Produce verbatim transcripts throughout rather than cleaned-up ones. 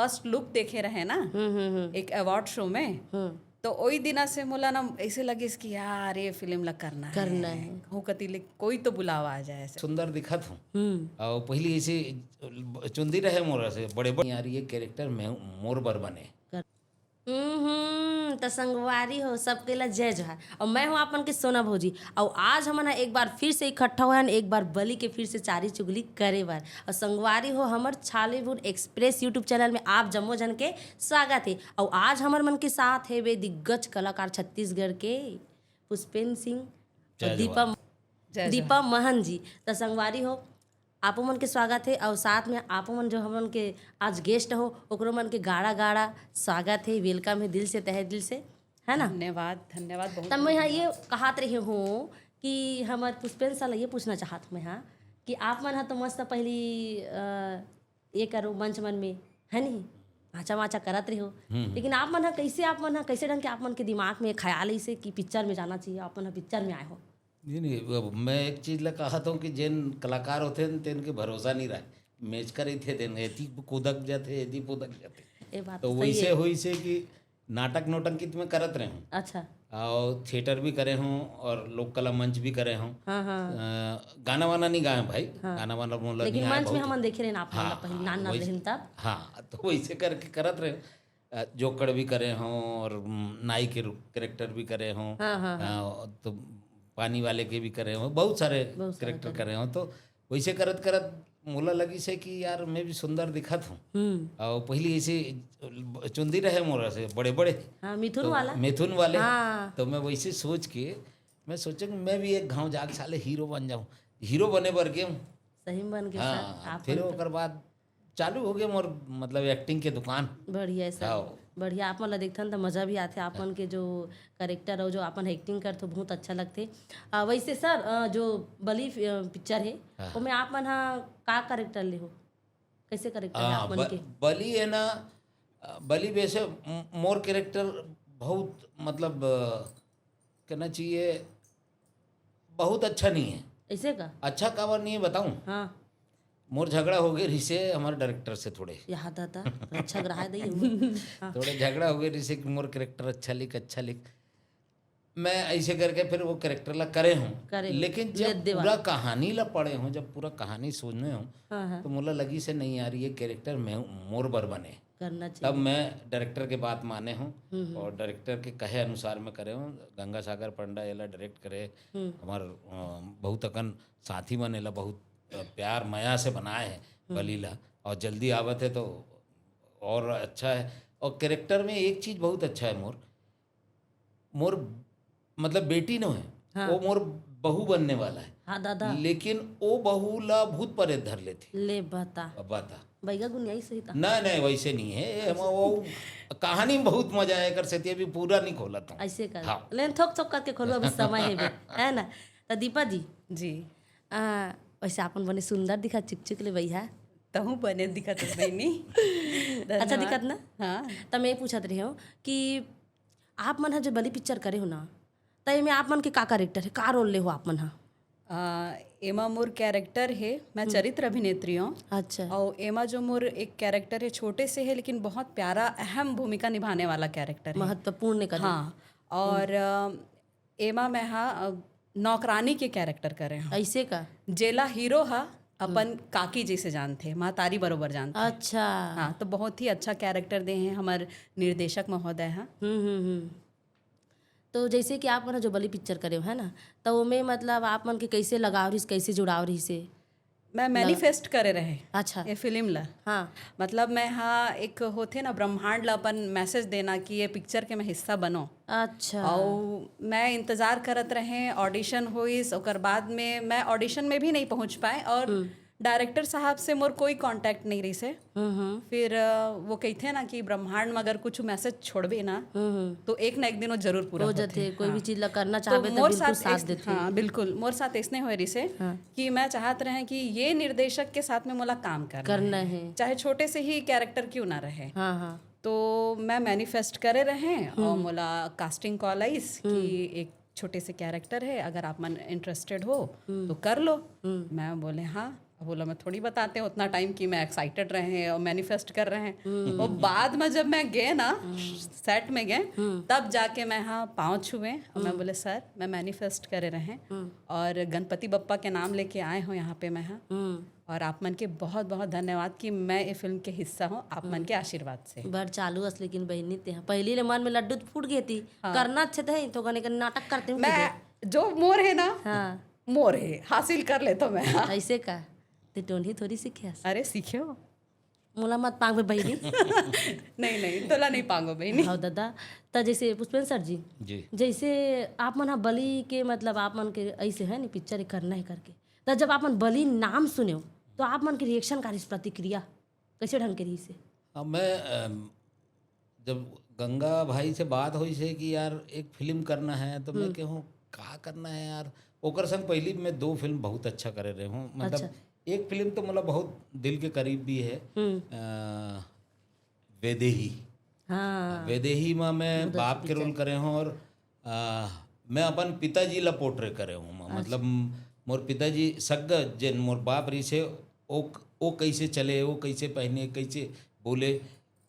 First look देखे रहे ना, हम्म हम्म हम्म एक अवार्ड शो में। हम्म तो ओई दिना से मोला ना ऐसे लगिस कि यार, ये फिल्म ला करना करना है। है। हो कति ले कोई तो बुलावा आ जाए ऐसे। सुंदर दिखत हूँ। हम्म और पहली ऐसे चुंदी रहे मोर से बड़े बड़े, यार ये कैरेक्टर मैं मोर बर बने। हम्म हम्म, त संगवारी हो, सबके ला जय जोहार। और मैं हूँ आपन के सोना भौजी। और आज हमन ह एक बार फिर से इकट्ठा होए हन, एक बार बलि के फिर से चारी चुगली करे बर। और संगवारी हो, हमर छालीवुड एक्सप्रेस YouTube चैनल में आप जम्मो जन के स्वागत है। और आज हमर मन के साथ है वे दिग्गज कलाकार छत्तीसगढ़ के पुष्पेंद्र सिंह और जय दीपा जोहार। जय दीपा महन जी। त संगवारी हो, आपो मन के स्वागत है। और साथ में आपो मन जो हमन के आज गेस्ट हो, ओकरो मन के गाड़ा गाड़ा स्वागत है, वेलकम है दिल से, तहे दिल से, है ना? धन्यवाद, धन्यवाद बहुत। तब मैं यहाँ ये कहत रही हूँ कि हमर पुष्पेंद्र सर ला ये पूछना चाहत हूँ मैं, हाँ, कि आप मन हा तो मस्त पहली अ, ये करो मंच मन में, है नहीं, आचा माचा करत रहे हो, लेकिन आप मन हा कैसे, आप मन हा कैसे ढंग के आप मन के दिमाग में ख्याल है इसे कि पिक्चर में जाना चाहिए, आप मन हा पिक्चर में आए हो? नहीं नहीं, अब मैं एक चीज ला कहत हूँ कि जेन कलाकार होते हैं तेन के भरोसा नहीं रहे, मेचका रहिथे, तेन एती कुदक जाते, एती कुदक जाते। ये बात तो सही वैसे है। होइसे कि नाटक नौटंकी तो मैं करत रहे हूँ। अच्छा। और थिएटर भी करे हूँ और लोक कला मंच भी करे हूँ। हाँ हाँ। अ, गाना वाना नहीं गाए भाई, गाना वाना मोला लेकिन नहीं आए मंच में बहुत। हमन देखे रहे ना आप मन ला हाँ, पहले नान नान वैसे- रहन तब। हाँ, तो वैसे करके करत रहे हूँ। अ, जोकड़ भी करे हूँ और हम्म, नाई के कैरेक्टर भी करे हूँ। हाँ, हाँ, अ, तो पानी वाले के भी करे हूँ, बहुत सारे बहुत सारे कैरेक्टर करे हूँ। तो वैसे करत करत मोला लगिस कि यार मैं भी सुंदर दिखत हूँ। हम्म। और पहली ऐसे चुंदी रहे मोर से बड़े बड़े, हाँ, मिथुन तो वाला। मिथुन वाले। हाँ। तो मैं वैसे सोच के मैं सोचे कि मैं भी एक घाव जाके साले हीरो बन जाऊँ। हीरो बने बर गए हूँ। सही में बन गए हाँ, सर आप फिर मन तो। ओकर बाद चालू हो गए मोर, मतलब, एक्टिंग के दुकान। बढ़िया है सर। हाँ। बढ़िया, आप मन ला देखथन त मजा भी आथे। आप मन के जो कैरेक्टर और जो आपन एक्टिंग करथो बहुत अच्छा लगथे। आ, वैसे सर, अ, जो बलि फि- अ, पिक्चर है, हाँ। ओमे आप मन हा का कैरेक्टर ले हो, कैसे कैरेक्टर है हाँ, आप मन ब- के? बलि है ना, बलि वैसे म- मोर कैरेक्टर बहुत, मतलब, अ, कहना चाहिए, बहुत अच्छा नहीं है। ऐसे का? अच्छा काबर नहीं है बताऊँ? हाँ। मोर झगड़ा हो गए रिसे हमारे डायरेक्टर से थोड़े। यहाँ दादा, रक्षा ग्रहाय दई हूँ। हाँ। थोड़े झगड़ा हो गए रिसे कि मोर कैरेक्टर अच्छा लिख, अच्छा लिख। मैं ऐसे करके फिर वो कैरेक्टर ला करे हूँ। करे हूँ। लेकिन लेत जब देवा। पूरा कहानी ला पढ़े हूँ, जब पूरा कहानी सुने हूँ, हाँ हाँ। तो मोला लगिस नहीं यार, ये कैरेक्टर मैं मोर बर बने। करना तब चाहिए। मैं डायरेक्टर के बात माने हूँ और डायरेक्टर के कहे अनुसार मैं करे हूँ। गंगा सागर पंडा एला डायरेक्ट करे, हमार अ, बहुत अकन साथी मन एला बहुत अ, प्यार मया से बनाए हैं बलि ला, और जल्दी आवत है तो और अच्छा है। और कैरेक्टर में एक चीज बहुत अच्छा है मोर, मोर मतलब बेटी नो है, हाँ। वो मोर बहू बनने वाला है। हाँ दादा। लेकिन वो बहू ला भूत प्रेत धर लेती। ले बता। अब बता। बैगा गुनियाई सही था। नहीं नहीं, वैसे नहीं है। हम वो कहानी में बहुत मजा आया कर सेती, अभी पूरा नहीं खोलत हूँ। ऐसे कर। हाँ। लेकिन थोक थोक करके खोलो, अभी समय है बे, है ना? तो दीपा जी, जी। आ, वैसे आपन बने सुंदर दिखा, चिकचिक ले भैया। तहूँ बने दिखत हस बहिनी। अच्छा धन्यवाद। दिखत ना? हाँ। त मैं ये पूछत रहे हो कि आप मन ह जो बलि पिक्चर करे हो ना, त एमे आप मन के का कैरेक्टर है, का रोल ले हो आप मन ह? आ, एमा मोर कैरेक्टर है, मैं चरित्र अभिनेत्री हूँ। अच्छा। और एमा जो मोर एक कैरेक्टर है, छोटे से है लेकिन बहुत प्यारा, अहम भूमिका निभाने वाला कैरेक्टर है। महत्वपूर्ण का। हाँ। और अ, एमा मैं हा अ, नौकरानी के कैरेक्टर करे हूँ, ऐसे का? जेला हीरो हा अपन काकी जैसे जानथे, महतारी बरोबर जानथे। अच्छा। हाँ, तो बहुत ही अच्छा कैरेक्टर दे हैं हमारे निर्देशक महोदय हा। हम्म हम्म हम्म। तो जैसे कि आप मन जो बलि पिक्चर करे हो, है ना, तो ओमे मतलब आप मन के कैसे लगाव रहिस, कैसे जुड़ाव रहिस से? मैं मैनिफेस्ट करे रहे अच्छा। ये फिल्म ला। हाँ। मतलब मैं हा एक होथे ना ब्रह्मांड ला अपन मैसेज देना कि ये पिक्चर के मैं हिस्सा बनो। अच्छा। और मैं इंतजार करत रहे, ऑडिशन होइस, ओकर बाद में मैं ऑडिशन में भी नहीं पहुंच पाए और डायरेक्टर साहब से मोर कोई कांटेक्ट नहीं रहिस है। हम्म हम्म। फिर अ, वो कहते हैं ना कि ब्रह्मांड में अगर कुछ मैसेज छोड़बे ना, हम्म हम्म। तो एक ना एक दिन वो जरूर पूरा हो होथे। जथे, कोई भी हाँ। चीज ला करना तो चाहबे तो मोर बिल्कुल साथ साथ ऐस- देथे। हाँ, बिल्कुल मोर साथ ऐसने होए रहिस है हाँ। कि मैं चाहत रहे कि ये निर्देशक के साथ में मोला काम करना करना है, है। चाहे छोटे से ही कैरेक्टर क्यों ना रहे। हाँ हाँ। तो मैं मैनिफेस्ट करे रहे और मोला कास्टिंग कॉल आइस कि एक छोटे से कैरेक्टर है, अगर आप मन इंटरेस्टेड हो तो कर लो। मैं बोले हाँ, बोला, मैं थोड़ी बताते हैं उतना टाइम कि मैं एक्साइटेड रहे हैं और मैनिफेस्ट कर रहे हैं। और बाद में जब मैं गए ना, सेट में गए, तब जाके मैं, हाँ, पाँव छुए और मैं बोले, "सर, मैं मैनिफेस्ट करे रहे हैं और गणपति बप्पा के नाम लेके आए हूँ यहाँ पे मैं, हाँ, और आप मन के बहुत बहुत धन्यवाद कि मैं ये फिल्म के हिस्सा हूँ, आप मन के आशीर्वाद से।" बड़ चालू अस लेकिन बहिनी ते ह। पहिली ले मन में लड्डू तो फूट गे ती, हाँ। करना अच्छे थे तो कने कने नाटक करते हूँ मैं, जो मोर है ना, हाँ। मोर है, हासिल कर ले तो मैं, हाँ। ऐसे का? ते टोनही थोड़ी सीखे हस। अरे सीखे हो। मोला मत पांगबे बहिनी। नहीं, नहीं, तोला नहीं पांगो बहिनी। हाँ दादा, त जैसे पुष्पेंद्र सर जी, जी। जैसे आप मन ह बलि के, मतलब, आप मन के ऐसे है नी, पिक्चर करना है करके, त जब आप मन बलि नाम सुने हो, तो आप मन के रिएक्शन का रिस-, प्रतिक्रिया कैसे ढंग के रहिस हे? हाँ, मैं, अम, जब गंगा भाई से बात होइस हे कि यार एक फिल्म करना है, तो मैं हम्म। कहूँ, "का करना है यार?" ओकर संग पहली मैं दो फिल्म बहुत अच्छा करे रहे हूँ। मतलब, अच्छा। एक फिल्म तो मतलब बहुत दिल के करीब भी है, हम्म। अ, वेदेही। हाँ। वेदेही में मैं बहुत बाप अच्छी के रोल पिक्चर। करे हूँ और, अ, मैं अपन पिताजी ला पोर्ट्रे करे हूँ। मैं, अच्छा। मतलब, मोर पिताजी सग्गा जेन मोर बाप रहिस हे, ओ, ओ कैसे चले, ओ कैसे पहने, कैसे बोले,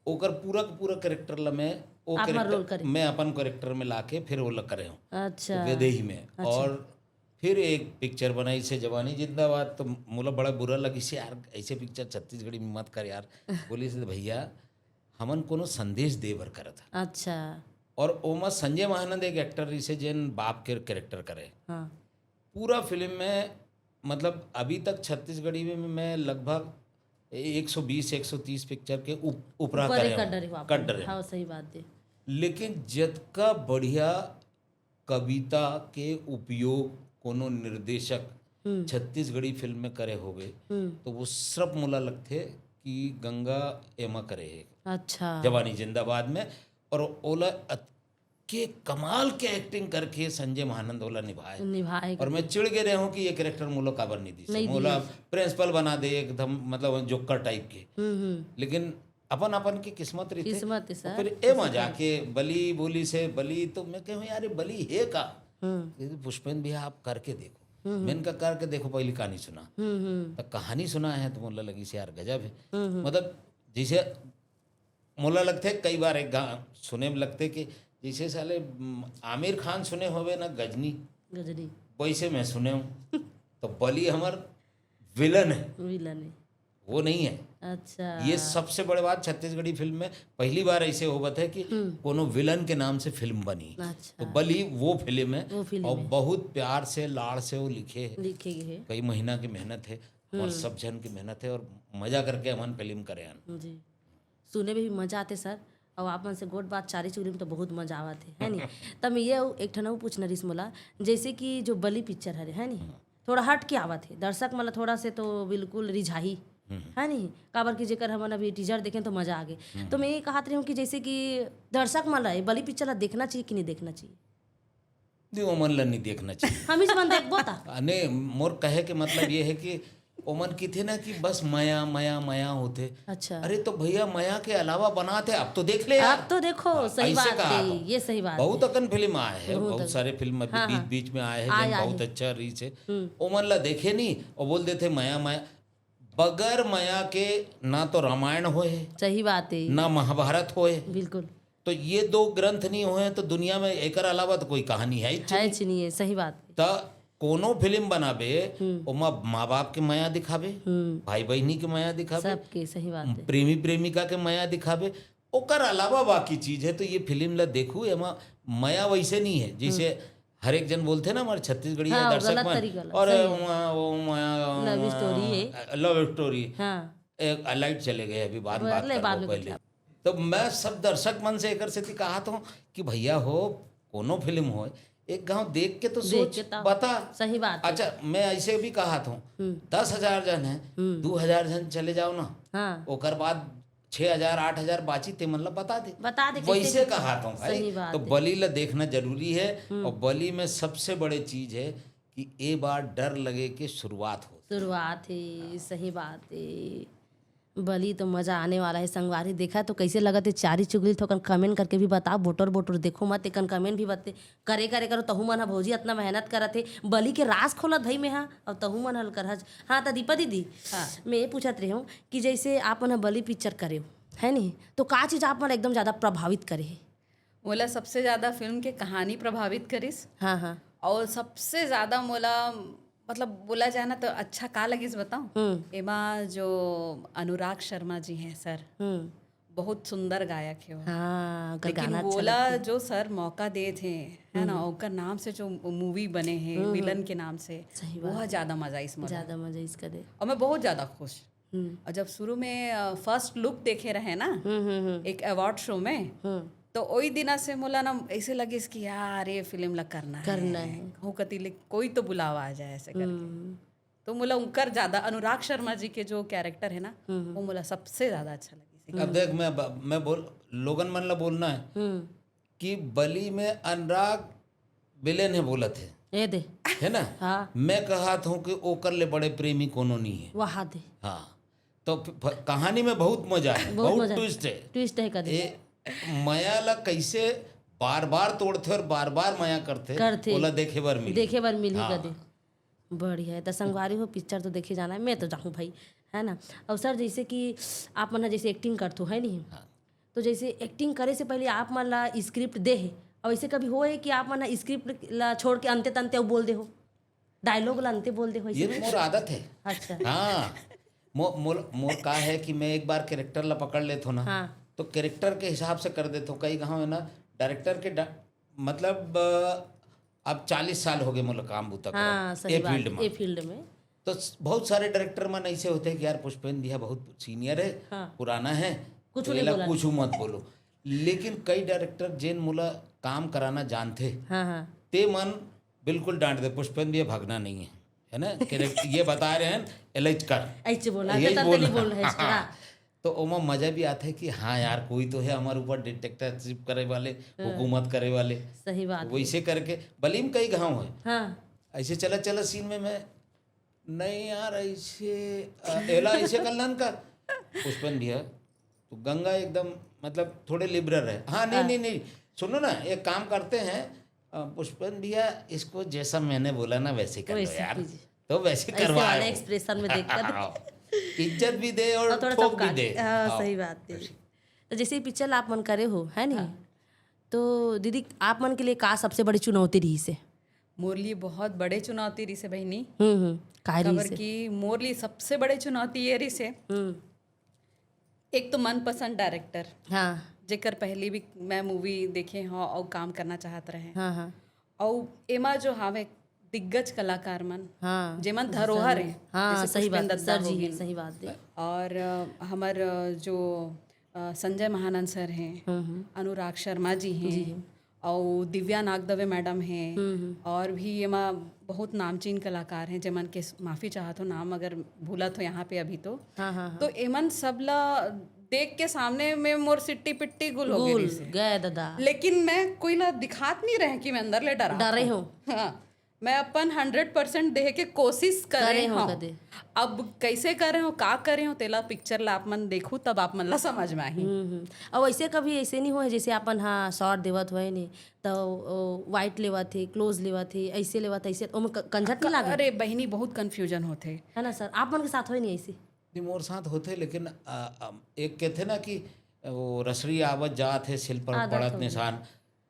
ओकर पूरा के पूरा कैरेक्टर ला मैं, ओ आप मन कैरेक्टर, रोल करे? मैं अपन कैरेक्टर में लाके फिर वो ला करे हूँ। अच्छा। तो वेदेही में। अच्छा। और फिर एक पिक्चर बनाइस हे जवानी जिंदाबाद, तो मोला बड़ा बुरा लगिस हे यार, ऐसे पिक्चर छत्तीसगढ़ी में मत कर यार। बोलिस हे, "भैया, हमन कोनो संदेश दे बर करत हन।" अच्छा। और ओमा संजय महानंद एक एक्टर रहिस हे, जेन बाप के कैरेक्टर करे। हाँ। पूरा फिल्म में, मतलब, अभी तक छत्तीसगढ़ी में मैं लगभग एक सौ बीस, एक सौ तीस पिक्चर के उप-, उपरा ऊपर करे एक हूँ, कर डरे हूँ। हाँ, सही बात है। लेकिन जतका बढ़िया कविता के उपयोग कोनो निर्देशक हम्म। छत्तीसगढ़ी फिल्म में करे होवे, हम्म। तो वो सब मोला लगथे कि गंगा एमा करे हे। अच्छा। जवानी जिंदाबाद में, और ओला अत-, के कमाल के एक्टिंग करके संजय महानंद ओला निभाए। निभाए और मैं करके। चिढ़ गे रहे हूँ कि ये कैरेक्टर मोला काबर नहीं दिस हे। नहीं मोला दिस। प्रिंसिपल बना दे एकदम, मतलब, जोकर टाइप के। हम्म, हम्म। लेकिन अपन अपन की किस्मत रहिथे। किस्मत है, सर। फिर ए किस्मत। जाके बलि बोलिस हे, बलि तो मैं कहूँ, "यार, ये बलि हे का?" हम्म। ये पुष्पेंद्र भैया, आप करके देखो। हम्म, हम्म। मैंने कहा, "करके देखो, पहली कहानी सुना।" हम्म, हम्म। तो कहानी सुना है तो मोला लगिस हे, "यार, गजब है।" हम्म, हम्म। मतलब, जैसे मोला लगथे, कई बार एक गा-, सुने में लगथे कि जैसे साले, म, आमिर खान सुने होवे ना गजनी, गजनी। वैसे मैं सुने हूँ। तो बलि हमर विलन है। विलन है। वो नहीं है। अच्छा। ये सबसे बड़े बात, छत्तीसगढ़ी फिल्म में पहली बार ऐसे होवत है कि हम्म। कोनो विलन के नाम से फिल्म बनी। अच्छा। तो बलि वो फिल्म है। वो फिल्म और है। बहुत प्यार से, लाड़ से वो लिखे है। लिखे गए है। कई महीना की मेहनत है। और हम्म। सब जन की मेहनत है और मजा करके हमन फिल्म करे हन। जी। सुने में भी मजा आथे सर, अउ आप मन से गोठ बात चारी चुरी में तो बहुत मजा आवत हे, है नी? त मैं ये एक ठन अउ पूछना रहिस मोला, जैसे कि जो बलि पिक्चर हरे, है नी? हम्म। थोड़ा हट के आवत हे, दर्शक मन ला थोड़ा से तो बिल्कुल रिझाही, हम्म। है नी? काबर कि जेकर हमन अभी टीजर देखेन तो मजा आ गे। हम्म। तो मैं ये कहत रही हूँ कि जैसे कि दर्शक मन ला ये बलि पिक्चर ला देखना चाहिए कि नहीं देखना चाहिए? नहीं, ओमन ला नहीं देखना चाहिए। हमीच मन देखबो ता। आ, नहीं, मोर कहे के मतलब ये है कि ओमन किथे ना कि बस मया, मया, मया होथे। अच्छा। अरे तो भैया, मया के अलावा बनात हे, अब तो देख ले यार। अब तो देखो, हाँ, सही ऐसे बात कहा है, तो। ये सही बात बहुत है। अकन फिल्म आए हैं, बहुत बहुत अकन। सारे फिल्म अभी हाँ, बीच, हाँ। बीच में आए हैं, आए, जन आए बहुत हैं। अच्छा रहिस हे। हम्म। ओमन ला देखे नहीं और बोल देथे मया, मया। बगैर मया के ना तो रामायण होए हे, सही बात है। ना महाभारत होए हे। बिल्कुल। तो ये दो ग्रंथ नहीं होए तो दुनिया में एकर अलावा तो कोई कहानी है ही है नहीं। च नहीं है, सही बात है। त कोनो फिल्म बनाबे, हम्म। ओमा माँ बाप के मया दिखाबे, हम्म। भाई बहिनी के मया दिखाबे, सबके, सही बात है। प्रेमी प्रेमिका के मया दिखाबे, ओकर अलावा बाकी चीज है तो ये फिल्म ला देखू, एमा मया वैसे नहीं है। जैसे हम्म। हर एक जन बोलथे ना, हमारे छत्तीसगढ़िया हाँ, दर्शक गलत मन, तरीका ला, और सही है। वहाँ, वो, वहाँ, love story है। Love story। हाँ। ए, लाइट चले गए, अभी बाद, वो बात अगले करबो बाद में पहले। बता। तो मैं सब दर्शक मन से एकर सेती कहत हूँ कि भैया हो, कोनो फिल्म होए, एक घांव देख के तो देख सोच, के तब। बता। सही बात है। अच्छा, मैं ऐसे भी कहत हूँ, हम्म। दस हजार जन है, हम्म। दो हजार जन चले जाओ ना, हाँ। ओकर बाद छह हजार, आठ हजार बाची, ते मन ला बता दे। बता दे, कैसे वैसे देखना? कहत हूँ भाई, सही बात तो है। बलि ला देखना जरूरी है, हम्म। और बलि में सबसे बड़े चीज है कि ए बार डर लगे के शुरुआत हो। शुरुआत है, सही बात है। बलि तो मजा आने वाला है संगवारी। देखा तो कैसे लगत है चारी चुगली? तो कन कमेंट करके भी बताओ। बोटर बोटर देखो मत, एकन कमेंट भी बते करे करे करो। तहू मन ह भौजी इतना मेहनत करत है, बलि के राज खोलत भई में हा, और तहू मन हल करहज। हाँ, त दीपा दीदी, हाँ। मैं ये पूछत रहे हूँ कि जैसे आप मन ह बलि पिक्चर करे हो, है नहीं, तो का चीज आप मन एकदम ज्यादा प्रभावित करे है? मोला सबसे ज्यादा फिल्म के कहानी प्रभावित करिस। हाँ, हाँ। और सबसे ज्यादा मोला, मतलब, बोला जाए ना, तो अच्छा का लगिस बताऊं? हम्म। एमा जो अनुराग शर्मा जी हैं सर, हम्म। बहुत सुंदर गायक है वो। हाँ, ओकर लेकिन गाना अच्छा वोला लगथे। जो सर मौका दे थे, है ना, हम्म। ओकर नाम से जो मूवी बने हैं, हम्म, विलन हम्म। के नाम से, सही वो बात है। ज्यादा मजा इस मोला। ज्यादा मजा इसका दे। और मैं बहुत ज्यादा खुश। हम्म। और जब शुरू में, अ, फर्स्ट लुक देखे रहे ना, हम्म, हम्म, हम्म। एक अवार्ड शो में, हम्म। तो ओई दिना से मोला ना ऐसे लगिस कि यार, ये फिल्म ला करना करना है। है। कहूँ कति ले कोई तो बुलावा आ जाए, ऐसे करके। हम्म। तो मोला उनकर ज्यादा, अनुराग शर्मा जी के जो कैरेक्टर है ना, हम्म। वो मोला सबसे ज्यादा अच्छा लगिस। अब देख, मैं ब-, मैं बोल, लोगन मन ला बोलना है हम्म। कि बलि में अनुराग विलेन है बोलत है, ए दे। है ना? हाँ। मैं कहत हूँ कि ओकर ले बड़े प्रेमी कोनो नहीं है। वहा दे। हाँ, तो फ-, फ-, कहानी में बहुत मजा है, बहुत बहुत मजा। ट्विस्ट है। ट्विस्ट है कदे। ए, मया ला कैसे बार बार तोड़थे और बार बार मया करथे, करथे। ओला देखे बर मिली। देखे बर मिली हाँ। कदे। बढ़िया है, त संगवारी हो, पिक्चर तो देखे जाना है, मैं तो जाहूँ भाई, है ना? और सर, जैसे कि आप मन ह जैसे एक्टिंग करथो, है नहीं? हाँ। तो जैसे एक्टिंग करे से पहले आप मन ला स्क्रिप्ट दे हे, और ऐसे कभी होए कि आप मन ह स्क्रिप्ट ला छोड़ के अंते तंते अउ बोल दे हो, डायलॉग ला अंते बोल दे हो, ऐसे ये तो कुछ? मोर आदत है। अच्छा। हाँ, मो-, मोर, मोर का है कि मैं एक बार कैरेक्टर ला पकड़ लेथो ना, हाँ। तो कैरेक्टर के हिसाब से कर देथो। कई घाव है ना, डायरेक्टर के डा-, मतलब, अ, अब चालीस साल हो गए मोला काम बूता करत हाँ, सही ए बात, फील्ड में। ए फील्ड में। तो स-, बहुत सारे डायरेक्टर मन ऐसे होते हैं कि यार, पुष्पेंद्र भैया बहुत सीनियर है, हाँ। पुराना है, कुछ तो नहीं एला बोला। कुछ मत बोलो। लेकिन कई डायरेक्टर जेन मोला काम कराना जानथे, हाँ, हाँ। ते मन बिल्कुल डांट दे, "पुष्पेंद्र भैया भगना नहीं है, है ना? कैरेक्ट-, ये बता रहे हैं, एला कर।" ऐसे बोला, यही तो तब बोल नहीं रहा। बोल रहे हैं, हाँ। हाँ। तो ओमा मजा भी आता है कि हाँ यार, कोई तो है हमारे ऊपर डिटेक्टिवशिप करे वाले, हाँ। हुकूमत करे वाले। सही बात तो है। वैसे करके बलीम कई घाव है। हाँ। ऐसे चला, चला सीन में मैं, "नहीं यार, ऐसे, अ, एला ऐसे कर लन का।" पुष्पन भैया, तो गंगा एकदम, मतलब, थोड़े लिबरल है। "हाँ, नहीं, हाँ। नहीं, नहीं, सुनो ना, एक काम करते हैं, अ, पुष्पन भैया, इसको जैसा मैंने बोला ना, वैसे कर लो वैसे यार।" कीजिए। तो वैसे ऐसे करवाए वाले हो। एक्सप्रेशन में देखकर। हाँ। इज्जत भी दे और और थोड़ा थोक भी चमका दे। दे। हाँ, हाँ, सही बात है। वैसे। तो जैसे ये पिक्चर आप मन करे हो, है नहीं? हाँ। तो दीदी, आप मन के लिए का सबसे बड़ी चुनौती रहिसे? मोर लिए बहुत बड़े चुनौती रहिसे, बहिनी। हम्म, हम्म। का काबर रहिसे? कि मोर लिए सबसे बड़े चुनौती ये रहिसे, हम्म। एक तो मनपसंद डायरेक्टर, हाँ। जेकर पहली भी मैं मूवी देखे हौं अउ काम करना चाहत रहे। हाँ, हाँ। अउ एमा जो हावे दिग्गज कलाकार मन, हाँ। जेमन धरोहर हैं, हाँ, जैसे सही पुष्पेंद्र बात, दत्ता सर जी हो हैं, गिन। सही बात है। और, अ, हमर, अ, जो, अ, संजय महानंद सर हैं, हम्म, हम्म। अनुराग शर्मा जी हैं, जी हैं। अउ दिव्या नागदवे मैडम हैं, हम्म, हम्म। और भी एमा बहुत नामचीन कलाकार हैं, जेमन के स-, माफी चाहत हो, नाम अगर भूलत हो यहाँ पे अभी तो। हाँ, हाँ, हाँ। तो एमन सब ला देख के सामने में मोर सिट्टी पिट्टी गुल हो गे गुल, रहिसे। गए दादा। लेकिन मैं कोई ला दिखात नहीं रहे कि मैं अंदर ले डरा डरे हूँ। हूँ। हाँ, मैं अपन हंड्रेड परसेंट देहे के कोशिश करे करे हूँ हूँ। कदे। अब कैसे करे हूँ, का करे हूँ, तेला पिक्चर ला आप मन देखू, तब आप मन ला समझ में आही। हम्म, हम्म। अउ ऐसे कभी ऐसे नहीं होए, जैसे अपन, हाँ, शॉट देवत होए नहीं, तो, ओ, वाइट लेवत हे, क्लोज लेवत हे, ऐसे लेवत हे, ऐसे, ओमे क-, कंझट नहीं लागे? अरे बहिनी, बहुत कन्फ्यूजन होथे। है ना सर, आप मन के साथ होए नहीं ऐसे? नहीं, मोर साथ होथे, लेकिन, आ, आ, एक कहथे ना कि वो रसरी आवत जात हे, सिल पर आदत पड़त हो गई। निशान।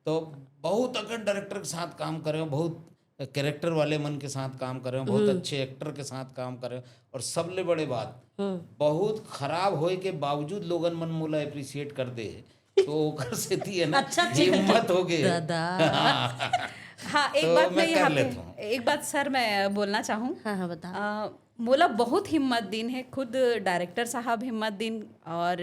तो बहुत अकन डायरेक्टर के साथ काम करे हूँ, बहुत कैरेक्टर वाले मन के साथ काम करे हूँ, बहुत हम्म। अच्छे एक्टर के साथ काम करे हूँ, और सबले बड़े बात, हम्म। बहुत खराब होए के बावजूद लोगन मन मोला अप्रिशिएट कर दे हे। तो ओकर सेती है ना, अच्छा चीज। हिम्मत हो गए। दादा। हाँ। हाँ, एक तो बात मैं मैं यहाँ कर पे, लेता हूँ। एक बात सर मैं बोलना चाहूँ। हाँ, हाँ, बताओ। अ, मोला बहुत हिम्मत दीन है, खुद डायरेक्टर साहब हिम्मत दीन और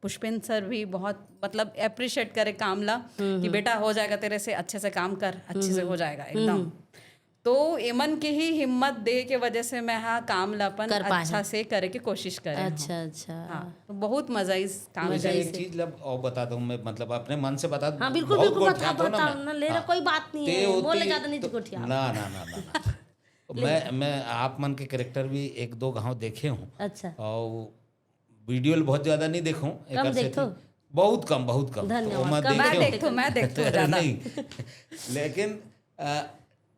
पुष्पेंद्र सर भी बहुत, मतलब, अप्रिशिएट करे काम ला हम्म, कि हम्म। बेटा, हो जाएगा तेरे से, अच्छे से काम कर, अच्छे से हम्म, हो जाएगा हम्म। एकदम। हम्म। तो एमन के ही हिम्मत दे के वजह से मैं हा काम ला अपन कर पाए अच्छा हैं। से करे के कोशिश करे हूँ। अच्छा, अच्छा। हाँ, तो बहुत मजा इस काम अच्छा, में। एक चीज लब और बता दूं मैं, मतलब, अपने मन से बता दूं, हाँ, बिल्कुल, बहुत बिल्कुल, बता, गोठियात हो ना बताओ मैं। ना, ले रहा, हाँ। कोई बात नहीं ते है, होती बोले ज्यादा नहीं तो गोठिया। ना, ना, ना, ना, ना। तो ले। मैं, मैं आप मन के कैरेक्टर भी एक दो गांव देखे हूँ। अच्छा। और वीडियो ल बहुत ज्यादा नहीं देखूं, एकर सेती देखो। बहुत कम, बहुत कम। तो धन्यवाद। ओमा कम मैं देखे हो। देखथों, मैं देखथों ज्यादा। नहीं, लेकिन, अ,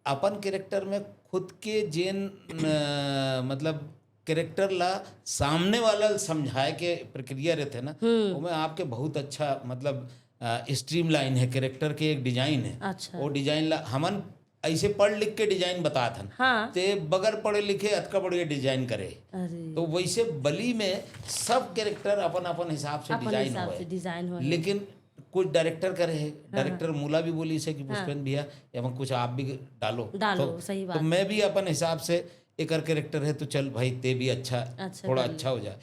अपन कैरेक्टर में खुद के जेन, अ, मतलब कैरेक्टर ला सामने वाला ल समझाए के प्रक्रिया रहथे ना, हम्म। ओमे आपके बहुत अच्छा, मतलब, अ, स्ट्रीमलाइन है, कैरेक्टर के एक डिजाइन है। अच्छा। वो डिजाइन ला हमन ऐसे पढ़ लिख के डिजाइन बतात हन। हाँ। ते बगैर पढ़े लिखे अतका बढ़िया डिजाइन करे। अरे। तो वैसे बली में सब कैरेक्टर अपन अपन हिसाब से अपन डिजाइन हिसाब होए। से डिजाइन होए। लेकिन कुछ डायरेक्टर करे है, हाँ, डायरेक्टर हाँ। मोला भी बोलिस है कि हाँ। पुष्पेंद्र भैया, एमा कुछ आप भी डालो। डालो, तो, सही तो बात। मैं भी अपन हिसाब से एकर कैरेक्टर है, तो चल भाई, ते भी अच्छा, अच्छा थोड़ा कर ले। अच्छा हो जाए।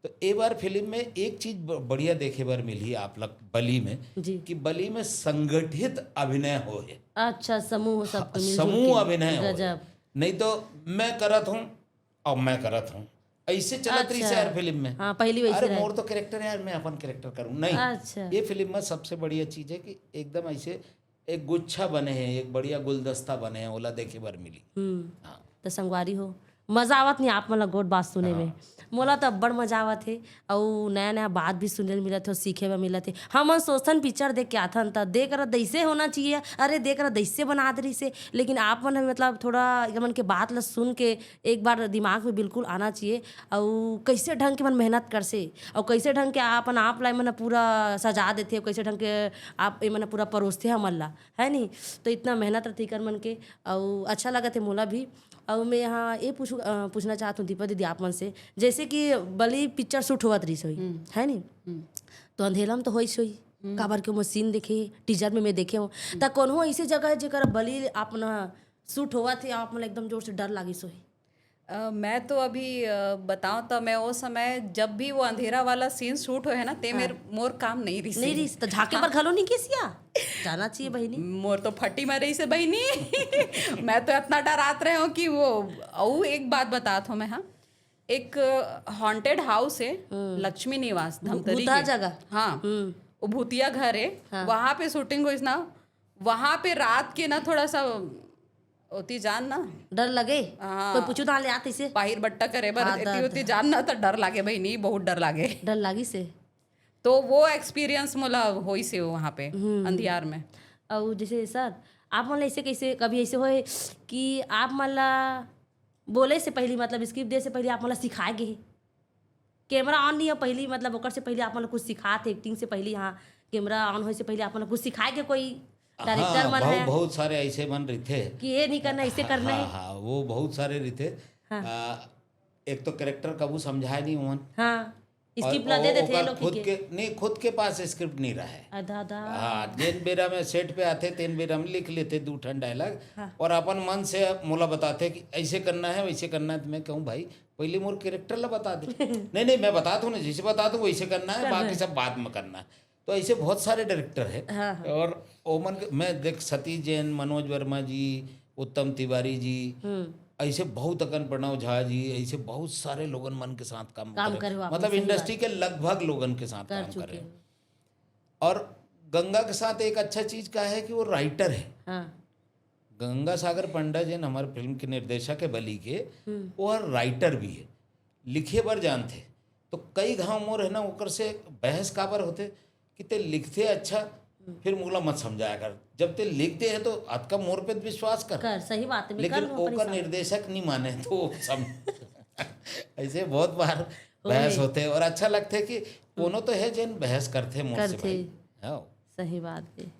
तो ए बार फिल्म में एक चीज ब-, बढ़िया देखे बर मिलही आप लग बली में, जी। कि बली में संगठित अभिनय हो है। अच्छा, समूह सबके हाँ, मिलजुल समूह के। अभिनय हो है। गजब। नहीं तो मैं करत हूँ, अब मैं करत हूँ, ऐसे चलत रही अच्छा। यार फिल्म में। हाँ, पहली वैसे अरे रहे। मोर तो कैरेक्टर यार, मैं अपन कैरेक्टर करूँ, नहीं। अच्छा। ये फिल्म में सबसे बढ़िया चीज है कि एकदम ऐसे एक गुच्छा बने हैं, एक बढ़िया गुलदस्ता बने हैं, ओला देखे बर मिली। हम्म। हाँ। तो संगवारी हो, मजा आवत नहीं आप मन ला गोठ बात सुने हाँ। में। मोला तो अब्बड़ मजा आवत हे, अउ नया नया बात भी सुने ल मिलत हे, सीखे बर मिलत हे। हमन सोचथन पिक्चर देख के आथन, त देख रहा दैसे होना चाहिए, अरे देख रहा दैसे बना दे रहिसे। लेकिन आप मन ह मतलब थोड़ा एमन के बात ला सुन के एक बार दिमाग में बिल्कुल आना चाहिए, अउ कैसे ढंग के मन मेहनत करसे, अउ कैसे ढंग के अपन आप ला एमन ह पूरा सजा देथे, अउ कैसे ढंग के आप एमन ह पूरा परोसथे हमन ला, है नी? तो इतना मेहनत रथे एकर मन के, अउ अच्छा लगत हे मोला भी। अउ मैं यहाँ ये पूछू, अ, पूछना चाहत हूँ दीपा दीदी आप मन से, जैसे कि बली पिक्चर शूट होवत रहिस होही, हम्म। है नी? हम्म। तो अंधेरा में तो होइस होही, हम्म। काबर के ओमा सीन देखे, टीजर में मैं देखे हूँ, हम्म। त कोनो ऐसे जगह हे जेकर बली आप मन ह शूट होवत हे, आप मन ला एकदम जोर से डर लागिस होही? अ, मैं तो अभी, अ, बताऊं तो मैं वो समय जब भी वो अंधेरा वाला सीन शूट होए है ना, ते हाँ। मेर, मोर काम नहीं रहिस। नहीं रहिस, तो झांके बर घलो नहीं गेसिया? जाना चाहिए बहिनी। मोर तो फटी में रहिस हे बहिनी। मैं तो इतना डरात रहे हूँ कि वो, अउ एक बात बतात हूँ मैं, हाँ, एक हॉन्टेड हाउस है, हम्म। लक्ष्मी निवास, भू-, धमतरी भूता के। जगह। हाँ, हम्म। वो भूतिया घर है, हाँ। वहाँ पे शूटिंग होइस ना, वहाँ पे रात के ना थोड़ा सा ओती जान ना। डर लगे? हाँ। कोई पूछू तो ले आत इसे? बाहिर बट्टा करे बर हाँ, एती डर, ओती डर। जान ना तो डर लागे बहिनी, बहुत डर लागे। डर लागिस हे? तो वो एक्सपीरियंस मोला होइस हे वहाँ पे, हम्म। अंधियार में। अउ जैसे सर, आप मन ला ऐसे कैसे, कभी ऐसे होए कि आप मन ला बोले से पहली, मतलब स्क्रिप्ट दे से पहली आप मन ला सिखाए गे हे? कैमरा ऑन नहीं है पहली, मतलब ओकर से पहली आप मन ला कुछ सिखात हे, एक्टिंग से पहली, हाँ, कैमरा ऑन होए से पहली आप मन ला कुछ सिखाए गे कोई डायरेक्टर हाँ, मन बहुत, है? बहुत सारे ऐसे मन रहिथे। कि ये नहीं करना, इसे करना हाँ, है। हाँ, वो बहुत सारे रहिथे। हाँ। आ, एक तो कैरेक्टर कभू समझाए नहीं ओमन। हाँ, और स्क्रिप्ट ला दे ओ-, देथे ओकर लोग खुद के। के, नहीं, खुद के पास स्क्रिप्ट नहीं रहे। आधा, आधा। हाँ, जेन बेरा में सेट पे आथे, तेन बेरा में लिख लेथे दू ठन डायलॉग हाँ। और अपन मन से मोला बताथे कि ऐसे करना है, वैसे करना है। तो मैं कहूँ, "भाई, पहले मोर कैरेक्टर ला बता दे।" "नहीं, नहीं, मैं बतात हूँ ना, जैसे बतात हूँ वैसे करना है, करना बाकी है। सब बाद में करना है।" तो ऐसे बहुत सारे डायरेक्टर हैं। हाँ, हाँ। और ओमन के, मैं देख, सतीश जैन, मनोज वर्मा जी, उत्तम तिवारी जी, हम्म। ऐसे बहुत अकन, प्रणव झा जी, ऐसे बहुत सारे लोगन मन के साथ काम काम करे। करे हो आप मतलब लोग, सही इंडस्ट्री बात। के लगभग लोगन के साथ कर काम चुके करे। हो। और गंगा के साथ एक अच्छा चीज का है कि वो राइटर है। हाँ। गंगा सागर पंडा जेन हमारे फिल्म के निर्देशक है बली के, हम्म। वो हर राइटर भी है, लिखे बर जानथे। तो कई घाव मोर है ना, ओकर से बहस काबर होथे कि ते लिखथे अच्छा, हम्म। फिर मोला मत समझाया कर। जब ते लिख दे है तो अतका मोर पे विश्वास कर। कर, सही बात है, मैं लेकिन कर लूँ अपने ओकर हिसाब से। निर्देशक नहीं माने तो वो सम-, ऐसे बहुत बार होए। बहस होथे और अच्छा लगथे कि कोनो तो है जेन बहस करथे मोर से करथे। भाई। हाँ। सही बात है।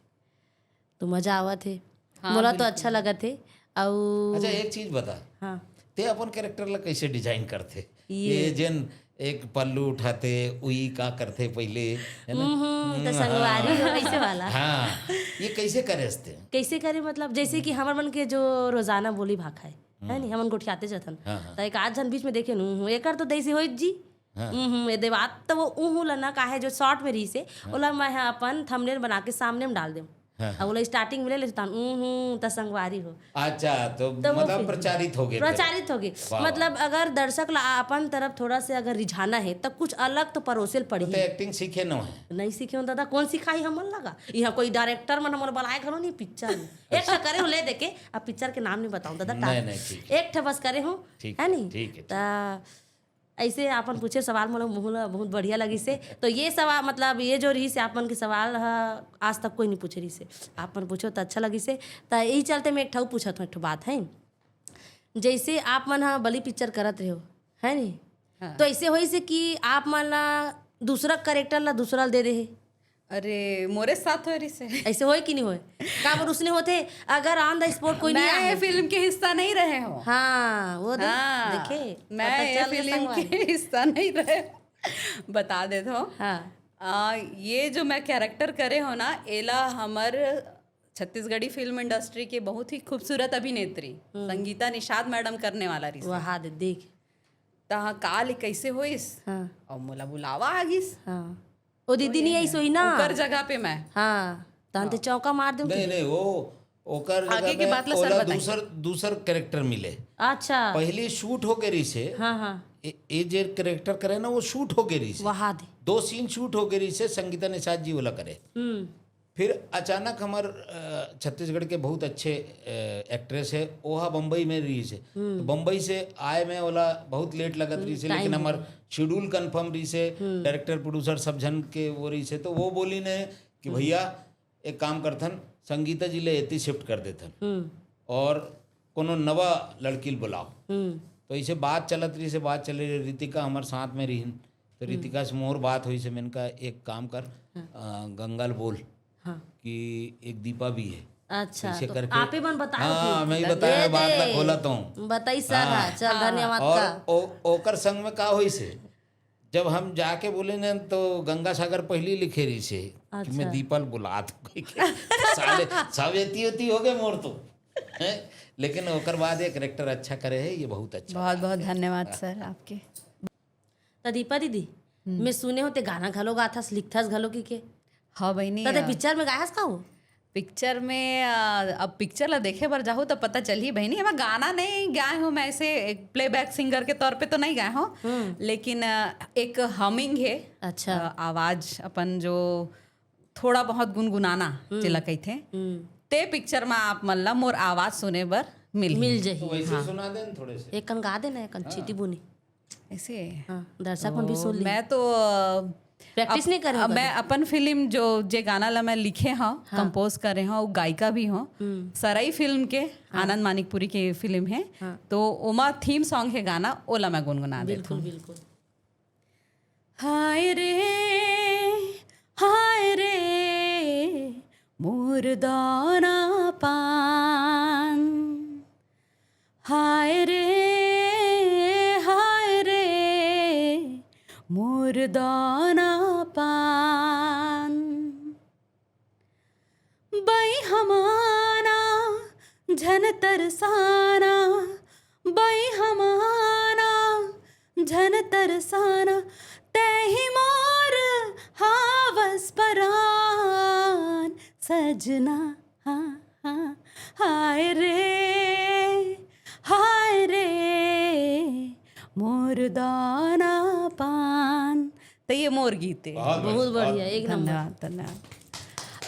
तो मजा आवत हे। हाँ, मोला तो बिल्कुल। अच्छा लगत हे। अउ अच्छा, एक चीज बता। हाँ। ते अपन कैरेक्टर ला कैसे डिजाइन करथे? ये। ये जेन एक पल्लू उठाथे, उई का करथे पहले, है ना? हम्म, हम्म, तो संगवारी हाँ। हो, ऐसे वाला। हाँ, ये कैसे करे हस ते? कैसे करे मतलब, जैसे कि हमर मन के जो रोजाना बोली भाखा है, है हम्म। नी, हमन गोठियाते जथन। हाँ, हाँ। तो एक आध झन बीच में देखे नू, हूँ, एकर तो देसी होइत जी। हाँ। हम्म, हम्म, ये देवात तो वो ऊहू ला ना काहे जो शॉर्ट में रहिसे, हाँ। ओला मैं ह अपन थंबनेल बना के सामने में डाल देम। हाँ, हाँ। अब ओला स्टार्टिंग में ले लेथन, ऊहू, त संगवारी हो। अच्छा, तो तो वो मतलब फिर प्रचारित हो गए थे। प्रचारित हो गए। वाह, वाह। मतलब अगर दर्शक ला अपन तरफ थोड़ा से अगर रिझाना है, तो कुछ अलग तो परोसे ल तो पड़ही। ते एक्टिंग सीखे न है? नहीं सीखे हो दादा, कौन सिखाई हमन लगा? यहाँ कोई डायरेक्टर मन हमन बुलाए घलो नहीं पिक्चर में। एक ठा करे हो ले देके, अब पिक्चर के नाम नहीं बताऊँ दादा, नहीं, टाल। नहीं, ठीक है। एक ठा बस करे हो, ठीक है, है नहीं? ठीक है, ठीक। ता ऐसे आपन पूछे सवाल मोला, मुहूँ ला बहुत बढ़िया लगिस हे। तो ये सवाल, मतलब, ये जो रहिस हे, आप मन के सवाल ह आज तक कोई नहीं पूछे रहिस हे, आप मन पूछो तो अच्छा लगिस हे। तो यही चलते मैं एक ठो पूछत हूँ, एक ठो बात है, जैसे आप मन ह बली पिक्चर करत रहे हो, है नी? हाँ। तो ऐसे होइस हे कि आप मन ला दूसरा कैरेक्टर ला दूसरा ला दे दे हे? अरे, मोरे साथ होए रहिस हे। ऐसे होए कि नहीं होए? काबर उसने होथे, अगर on the spot कोई नहीं मैं आए। ये फिल्म के हिस्सा नहीं रहे हो। हाँ, वो दे-, हाँ, देखे, मैं पता ये चल गया फिल्म संगवारी। के हिस्सा नहीं रहे। बता देत हो। हाँ। आ, ये जो मैं कैरेक्टर करे हो ना, एला हमर छत्तीसगढ़ी फिल्म इंडस्ट्री के बहुत ही खूबसूरत अभिनेत्री हम्म। संगीता निषाद मैडम करने वाला रहिस हे। वहा दे, देख। तहाँ काल कैसे होइस? हाँ। और मोला बुलावा आ गिस। हाँ। ओ दीदी नहीं आई सोई ना। ओकर जगह पे मैं। हाँ। तहन ते हाँ। चौका मार दूँ नहीं, कि? नहीं, वो ओकर आगे जगह के में बात ला सर ओला बताइए। दूसर, दूसर कैरेक्टर मिले। अच्छा। पहली शूट होके रहिस हे। हाँ, हाँ। ए, ए जे कैरेक्टर करे ना, वो शूट होके रहिस हे। वहा दे। दो सीन शूट होके रहिस हे, संगीता निषाद जी ओला करे। हम्म। फिर अचानक हमर, अ, छत्तीसगढ़ के बहुत अच्छे, अ, एक्ट्रेस हे, ओहा बम्बई में रहिस हे। हम्म। तो बम्बई से आए में ओला बहुत लेट लगत हम्म, रहिस हे, लेकिन टाइम हमर हो गया। शेड्यूल कंफर्म रहिस हे, हम्म। डायरेक्टर, प्रोड्यूसर सब झन के वो रहिस हे, तो वो बोलिन हे कि हम्म। भैया, एक काम करथन, संगीता जी ले एती शिफ्ट कर देथन हम्म। और कोनो नवा लड़की ल बुलाओ। हम्म। तो ऐसे बात चलत रहिस हे, बात चले रहे, रितिका हमर साथ में रहिन, तो हम्म। रितिका से मोर बात होइस हे, मैंने कहा, "एक काम कर, हाँ। अ, गंगा ल बोल हाँ। कि एक दीपा भी है।" अच्छा, ऐसे तो करके आप ही मन बताए हाँ, हो कि मैं ही बताया, ये बात ला दे। खोला तो हूँ। बताई सर, हाँ। हाँ, चल, हाँ। धन्यवाद और का। ओ-, ओकर संग में का होइस हे, जब हम जाके बोले न, तो गंगा सागर पहली लिखे रहिस हे कि अच्छा। मैं दीपा ल बुलात हूँ कहि के। साले, सब एती ओती हो गए मोर तो। हैं? लेकिन ओकर बाद ये कैरेक्टर अच्छा करे हे, ये बहुत अच्छा बहुत, बात बहुत है। धन्यवाद हाँ। सर आपके। त दीपा दीदी, हम्म। मैं सुने हो ते गाना घलो गाथस, लिखथस घलो कि के? हाँ बहिनी, त ते अ, पिक्चर में गायस का हो? पिक्चर में, अ, अब पिक्चर ला देखे बर जाहू त पता चलही बहिनी। एमा गाना नहीं गाए हूँ मैं, ऐसे एक प्लेबैक सिंगर के तौर पे तो नहीं गाए हूँ, हम्म। लेकिन, अ, एक हमिंग है, अच्छा। अ, आवाज अपन जो थोड़ा बहुत गुनगुनाना हम्म। जेला कहिथे, हम्म। ते पिक्चर में आप मन ला मोर आवाज सुने बर मिलही। मिल जही। तो वैसे हाँ। सुना देन थोड़े से। एक कन गा देना, एक कन हाँ। चीटी बुनी। ऐसे? हाँ, दर्शक मन भी ओ, सुन ली। मैं तो, अ, प्रैक्टिस अप-, नहीं करे अ, होगा मैं तो। अपन फिल्म जो, जे गाना ला मैं लिखे हूँ, हाँ। कंपोज करे हूँ, वो गायिका भी हूँ। हम्म। सराई फिल्म के हाँ। आनंद मानिकपुरी के फिल्म है। हाँ। तो ओमा थीम सॉन्ग है गाना, ओला मैं गुनगुना देत बिल्कुल, हूँ। बिल्कुल। हाय रे, हाय रे, मोर दाना पान। हाय रे, हाय रे, मोर दाना पान। बई हमाना झन तरसाना, बई हमाना झन तरसाना, तैही मोर हावस परान सजना। हाँ, हाँ, हाय रे, हाय रे, मोर दाना पान। तो ये मोर गीत है। बहुत बहुत बढ़िया, बढ़िया, बहुत एक नंबर। धन्यवाद, धन्यवाद।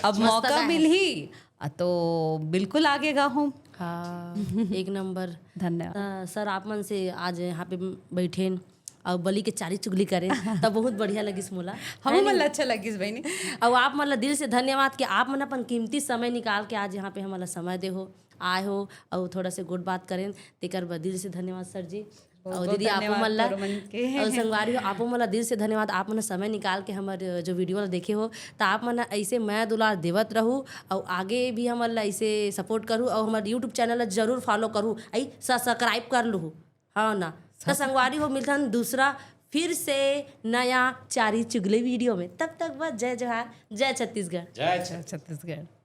अब मस्त मौका गाए हैं। मिलही, आ, तो बिल्कुल आगे गाहूँ। हाँ, एक नंबर। धन्यवाद। त सर, आप मन से आज यहाँ पे बैठेन और बली के चारी चुगली करेन, तब बहुत बढ़िया लगिस मोला। हमू है मन नी? ला अच्छा लगिस बहिनी। और आप मन ला दिल से धन्यवाद कि आप मन अपन कीमती समय निकाल के आज यहाँ पे हमन ला समय दे हो, आए हो और थोड़ा से गोठ बात करेन, तेकर बर दिल से धन्यवाद सर जी। बहुत, और बहुत दीदी, आपो धन्यवाद मन ला, तोरो मन के। और संगवारी हो, आपो मन ला दिल से धन्यवाद, आप मन समय निकाल के हमर जो वीडियो ला देखे हो, त आप मन ऐसे मया दुलार देवत रहू और आगे भी हमन ला ऐसे सपोर्ट करू और हमर YouTube चैनल ला जरूर फॉलो करू, आई सब्सक्राइब कर लू, हाँ ना। त संगवारी हो, मिलथन दूसरा फिर से नया चारी चुगले वीडियो में, तब तक बस जय जोहार, जय छत्तीसगढ़। जय छत्तीसगढ़।